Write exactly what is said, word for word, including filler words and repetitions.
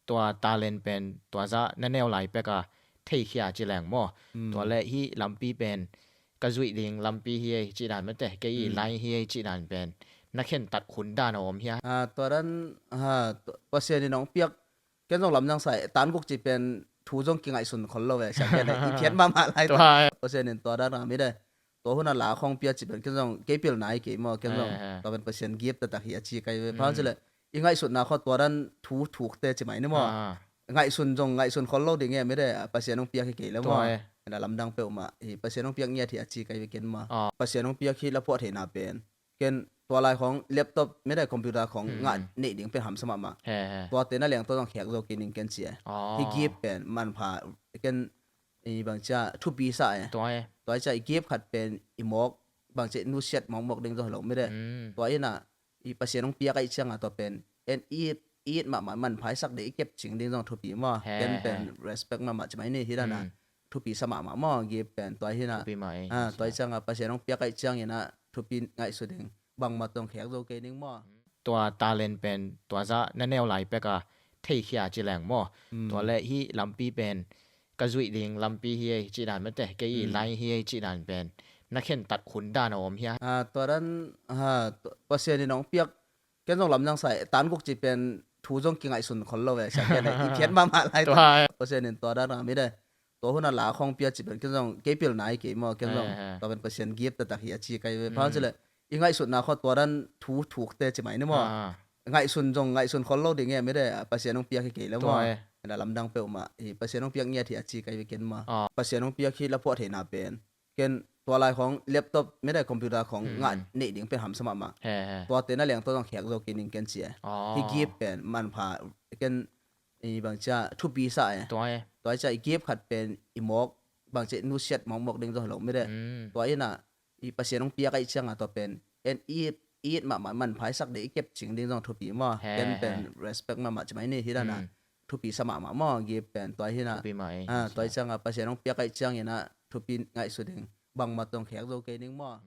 Tua talent pen tua zah na neu lai pek a theikhia ci leng maw? Tua le hih lampi pen ka zuih ding lampi hi ei cih dan mate, kei i lai hi ei cih dan pen na khentat hun dan a om hia? Ah, tua dan, ha, tua, Pasian in hong piak, ken zong lamdang sa e, tan guk cih pen thu zong kingaihsun khol lo ve, siangtho in i phiat mahmah lai. Tua Pasian in tua dan a mi de. Tua hun a la khong pia cih pen ken zong kei pilna hi kei maw, ken zong tua pen Pasian gift taktak hi a ci kai ve. Pha cih le i ngaihsutna khong tua dan thu thukte ci mai ni maw? Ngaihsun zong ngaihsun khol lo ding e mi de, Pasian hong piak hi kei le maw? Tua e. Ena lamdang peuhmah hi, Pasian hong piak ngiat hi a ci kai ve ken maw? Pasian hong piak hi la phuah theihna pen ken tua lai khong laptop mi de, computer khong ngah neih ding pen hamsa mahmah. Tuate na leng tua zong khek zo kei ning ken ci e. Hi gift pen manpha ken i bangcia thupi sa e. Tua e. Tua i cia i gift khat pen i mawk bangcia nusiat mawkmawk ding zong hi lo mi de. Tua ina i Pasian hong piak aih cianga tua pen en i it, i it mahmah manpha i sak de i kep cing ding zong thupi maw? Ken pen respect mahmah ci mai ni hi dana. Thupi sa mahmah maw gift pen tua hina. Thupi mah e. Tua i cianga Pasian hong piak aih ciangina thupi ngaihsut ding bangmah tong khek zo kei ning maw? Tua talent pen tua zah na neu lai pek a theikhia ci leng maw? Tua le hih lampi pen ka zuih ding lampi hi ei cih dan mate, kei i lai hi ei cih dan pen na khentat hun dan a om hia? Ah, tua dan, ha, tua, Pasian in hong piak, ken zong lamdang sa e, tan guk cih pen thu zong kingaihsun khol lo ve, siangtho in i phiat mahmah lai. Tua e. Pasian in tua dan a mi de. Tua hun a la khong pia cih pen ken zong kei pilna hi kei maw, ken zong tua pen Pasian gift taktak hi a ci kai ve. Pha cih le i ngaihsutna khong tua dan thu thukte ci mai ni maw? Ngaihsun zong ngaihsun khol lo ding e mi de, Pasian hong piak hi kei le maw? Tua e. Ena lamdang peuhmah hi, Pasian hong piak ngiat hi a ci kai ve ken maw? Pasian hong piak hi la phuah theihna pen ken tua lai khong laptop mi de, computer khong ngah neih ding pen hamsa mahmah. Tuate na leng tua zong khek zo kei ning ken ci e. Hi gift pen manpha ken i bangcia thupi sa e. Tua e. Tua i cia i gift khat pen i mawk bangcia nusiat mawkmawk ding zong hi lo mi de. Tua ina i Pasian hong piak aih cianga tua pen en i it, i it mahmah manpha i sak de i kep cing ding zong thupi maw? Ken pen respect mahmah ci mai ni hi dana. Thupi sa mahmah maw gift pen tua hina. Thupi mah e. Tua i cianga Pasian hong piak aih ciangina thupi ngaihsut ding bangmah tong khek zo kei ning maw?